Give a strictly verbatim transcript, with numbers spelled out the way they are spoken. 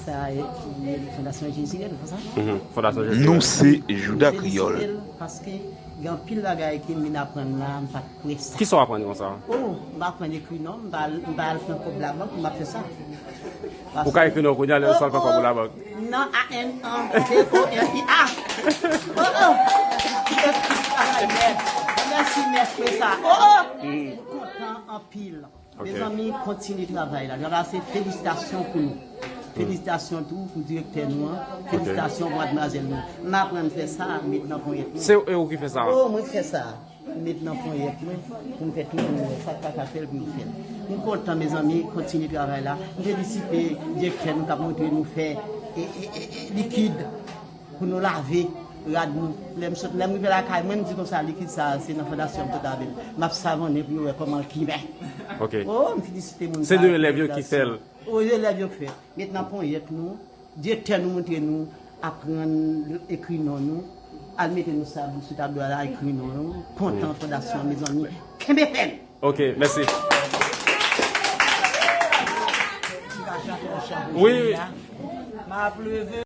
Sa e Fondasyon Jezi, nou fè sa? Mhm. Fondasyon Jezi. Nou se Jouda Kreyòl. Paske gen anpil bagay ke m vin aprann la, m pa t kwè sa. Kisa w aprann konsa? Oh, m aprann ekri non, m pa al, m pa al pran kòb labank pou m ap fè sa. Ou ka ekri non kounye a, lè w sal pran kòb ou labank. Non, A N, an, C O R I A. Oh, oh. Mèsi, mèsi, sa. Oh, oh. M kontan anpil. Ok. Mezanmi, kontinye travay la. Travay la, se felisitasyon pou nou. Felisitasyon tou pou direktè nou an. Ok. Felisitasyon pou madmwazèl nou. M aprann fè sa, met nan ponyèt nou. Se e ou ki fè sa? Oh, mwen fè sa. Met nan ponyèt mwen pou m fè tout moun wè sa k pa ka fè l pou yo fè l. M kontan, mezanmi, kontinye travay la. M felisite direktè nou k ap montre nou fè e, e, e, e, likid pou nou lave rad nou. Lè m sot, lè m rive lakay mwen, m di konsa, likid sa, se nan fondasyon m sot avè l. M ap savonnen pou yo wè kòman l kiben. Ok. Oh, m felisite moun sa. Se de elèv yo ki fè l. Oh, elèv yo k fè l. Met nan ponyèt nou. Direktè nou montre nou aprann ekri non nou. Al mete nou sa sou tablo a la, ekri non nou. Kontan fondasyon, mezanmi. Kenbe fèm. Ok, mèsi. Wi. M ap leve.